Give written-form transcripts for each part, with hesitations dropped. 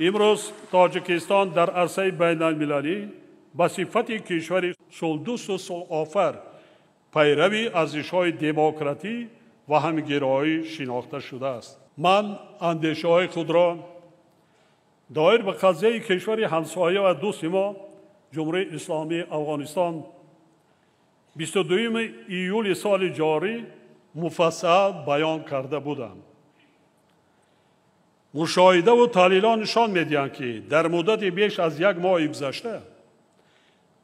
Имрӯз Тоҷикистон дар арсаи байналмилалӣ ба сифати кишвари сулҳдӯсту сулҳофар, пайрави арзишҳои демократӣ ва ҳамгироӣ шинохта шудааст. Ман андешаҳои худро доир ба қазияи кишвари ҳамсоя ва дӯсти мо Ҷумҳурии Исломии Афғонистон 22 июли соли ҷорӣ муфассал баён карда будам. Мушоҳидаву таҳлилҳо нишон медиҳанд, ки дар муддати беш аз як моҳи гузашта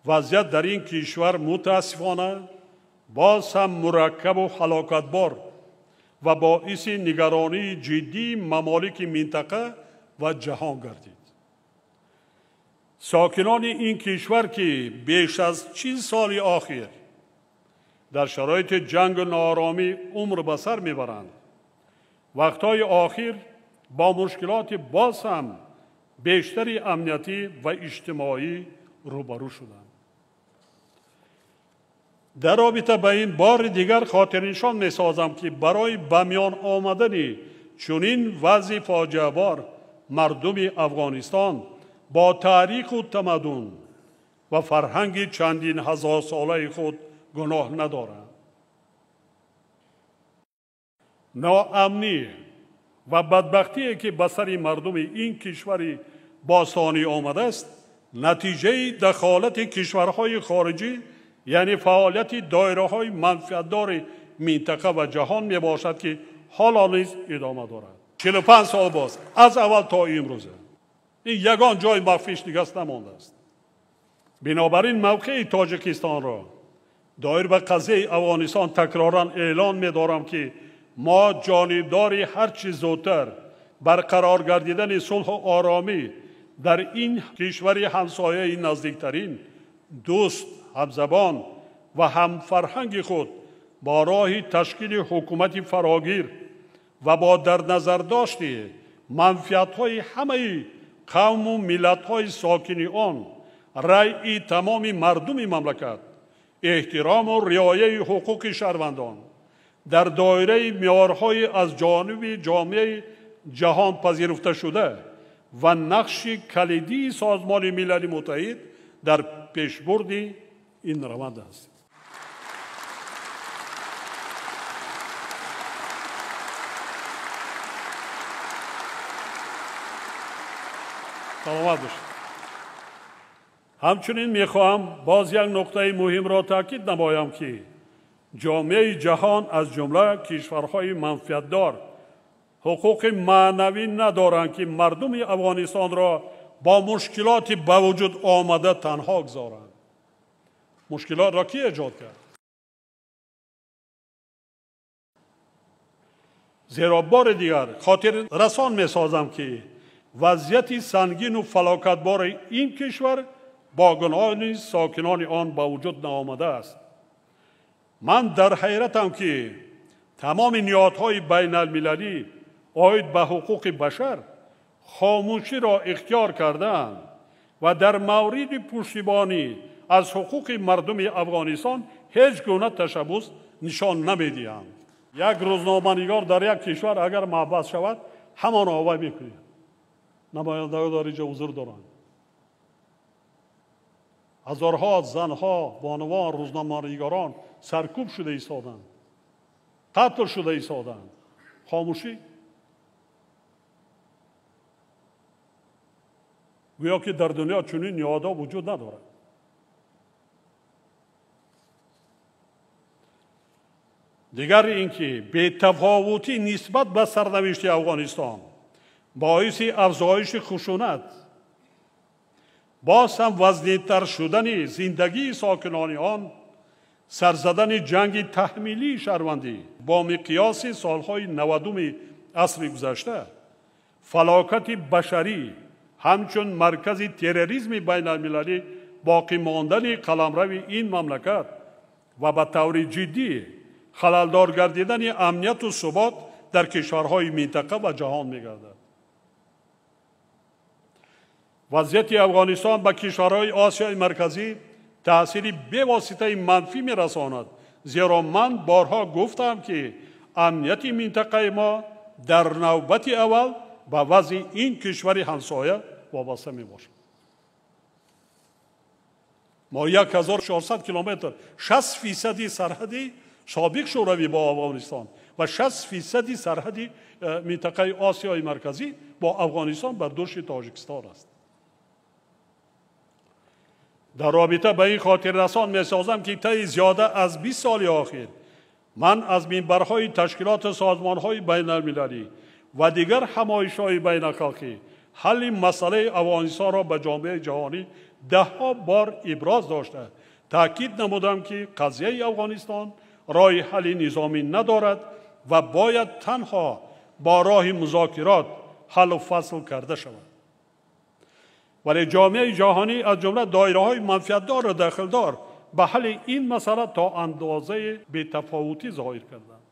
вазъият дар ин кишвар мутаассифона боз ҳам мураккабу ҳалокатбор ва боиси нигаронии ҷиддии мамолики минтақа ва ҷаҳон гардид. Сокинони ин кишвар, ки беш аз 40 соли охир дар шароити ҷангу нооромӣ умр ба сар мебаранд, вақтҳои охир бо мушкилоти боз ҳам бештари амниятӣ ва иҷтимоӣ рӯбарӯ шуданд. Дар робита ба ин бори дигар хотирнишон месозам, ки барои ба миён омадани чунин вазъи фоҷиабор мардуми Афғонистон бо таъриху тамаддун ва фарҳанги чандин ҳазорсолаи худ гуноҳ надоранд. Ноамнӣ ва бадбахтие, ки ба сари мардуми ин кишвари бостонӣ омадааст, натиҷаи дахолати кишварҳои хориҷӣ, яъне фаъолияти доираҳои манфиатдори минтақа ва ҷаҳон мебошад, ки ҳоло низ идома дорад. 45 сол боз аз аввал то имрӯза ин ягон ҷои махфиш дигаст намондааст. Бинобар ин мавқеи Тоҷикистонро доир ба қазияи Афғонистон такроран эълон медорам, ки мо ҷонибдори ҳарчи зудтар барқарор гардидани сулҳу оромӣ дар ин кишвари ҳамсояи наздиктарин, дӯст, ҳамзабон ва ҳамфарҳанги худ бо роҳи ташкили ҳукумати фарогир ва бо дар назардошти манфиатҳои ҳамаи қавму миллатҳои сокини он, раъи тамоми мардуми мамлакат, эҳтирому риояи ҳуқуқи шаҳрвандон дар доираи меъёрҳои аз ҷониби ҷомеаи ҷаҳон пазируфташуда ва нақши калидии Созмони Милали Муттаҳид дар пешбурди ин раванд аст. Саломат бошед. Ҳамчунин мехоҳам боз як нуқтаи муҳимро таъкид намоям, ки ҷомеаи ҷаҳон аз ҷумла кишварҳои манфиатдор ҳуқуқи маънавӣ надоранд, ки мардуми Афғонистонро бо мушкилоти ба вуҷуд омада танҳо гузоранд. Мушкилотро кӣ эҷод кард? Зеро бори дигар хотиррасон месозам, ки вазъияти сангину фалокатбори ин кишвар бо гуноҳи сокинони он ба вуҷуд наомадааст. Ман дар ҳайратам, ки тамоми ниҳодҳои байналмилалӣ оид ба ҳуқуқи башар хомӯширо ихтиёр кардаанд ва дар мавриди пуштибонӣ аз ҳуқуқи мардуми Афғонистон ҳеҷ гуна ташаббус нишон намедиҳанд. Як рӯзноманигор дар як кишвар агар маҳбас шавад, ҳамон овай мекунад. Намояндагон дар инҷо ҳузур доранд. Ҳазорҳо занҳо, бонувон, рӯзноманигорон саркӯб шуда истоданд, қатл шуда истоданд. Хомӯшӣ. Гӯё ки дар дунё чунин ниҳодҳо вуҷуд надорад. Дигар ин ки бетафовутӣ нисбат ба сарнавишти Афғонистон боиси афзоиши хушунат, боз ҳам вазнинтар шудани зиндагии сокинони он, сарзадани ҷанги таҳмилии шаҳрвандӣ бо миқёси солҳои 90-уми асри гузашта, фалокати башарӣ ҳамчун маркази терроризми байналмилалӣ боқӣ мондани қаламрави ин мамлакат ва ба таври ҷиддӣ халалдор гардидани амнияту субот дар кишварҳои минтақа ва ҷаҳон мегардад. Вазъияти Афғонистон ба кишварҳои Осиёи Марказӣ таъсири бевоситаи манфӣ мерасонад, зеро ман борҳо гуфтам, ки амнияти минтақаи мо дар навбати аввал ба вазъи ин кишвари ҳамсоя вобаста мебошад. Мо 1400 километр, 60% сарҳади собиқ Шӯравӣ бо Афғонистон ва 60% сарҳади минтақаи Осиёи Марказӣ бо Афғонистон бар дӯши Тоҷикистон аст. Дар робита ба ин хотиррасон месозам, ки таи зиёда аз 20 соли охир ман аз минбарҳои ташкилоту созмонҳои байналмилалӣ ва дигар ҳамоишҳои байналхалқӣ ҳалли масъалаи Афғонистонро ба ҷомеаи ҷаҳонӣ даҳҳо бор иброз дошта, таъкид намудам, ки қазияи Афғонистон роҳи ҳалли низомӣ надорад ва бояд танҳо бо роҳи музокирот ҳаллу фасл карда шавад. Вале ҷомеаи ҷаҳонӣ аз ҷумла доираҳои манфиатдору дахлдор ба ҳалли ин масъала то андозаи бетафовутӣ зоҳир карданд.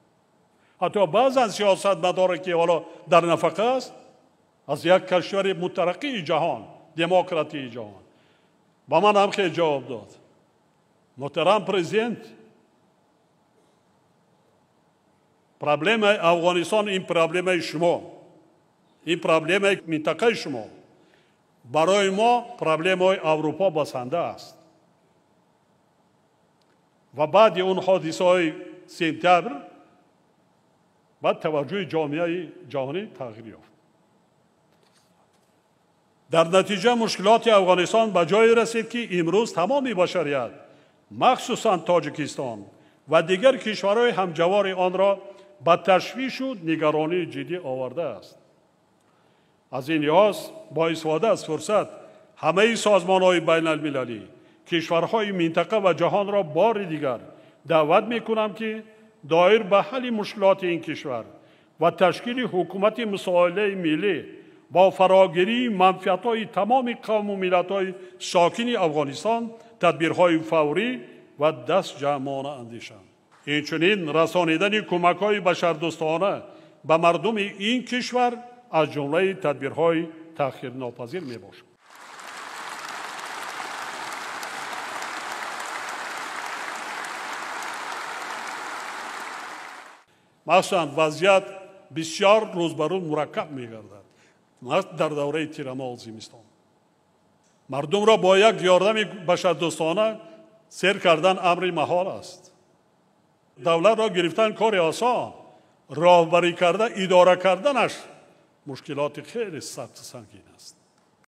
Ҳатто баъзан сиёсатмадоре, ки ҳоло дар нафақа аст, аз як кишвари мутараққии ҷаҳон, демократии ҷаҳон, ба ман ҳам хел ҷавоб дод: муҳтарам президент, проблемаи Афғонистон ин проблемаи шумо, ин проблемаи минтақаи шумо. Барои мо проблемаи Аврупо басанда аст. Ва баъди он ҳодисаҳои сентябр баъд таваҷҷӯҳи ҷомеаи ҷаҳонӣ тағйир ёфт. Дар натиҷа мушкилоти Афғонистон ба ҷое расид, ки имрӯз тамоми башарият, махсусан Тоҷикистон ва дигар кишварҳои ҳамҷавори онро ба ташвишу нигаронии ҷиддӣ овардааст. Аз ин лиҳоз бо истифода аз фурсат ҳамаи созмонҳои байналмилалӣ, кишварҳои минтақа ва ҷаҳонро бори дигар даъват мекунам, ки доир ба ҳалли мушкилоти ин кишвар ва ташкили ҳукумати мусолиҳаи миллӣ бо фарогирии манфиатҳои тамоми қавму миллатҳои сокини Афғонистон тадбирҳои фаврӣ ва дастҷамъона андешанд. Инчунин расонидани кӯмакҳои башардӯстона ба мардуми ин кишвар аз ҷумлаи тадбирҳои таъхирнопазир мебошад. Махсусан вазъият бисёр рӯз ба рӯз мураккаб мегардад. Дар давраи тирамоҳу зимистон мардумро бо як ёрдами башардӯстона сер кардан амри маҳол аст. Давлатро гирифтан кори осон, роҳбарӣ карда идора карданаш мушкилоти хеле сахту сангин аст.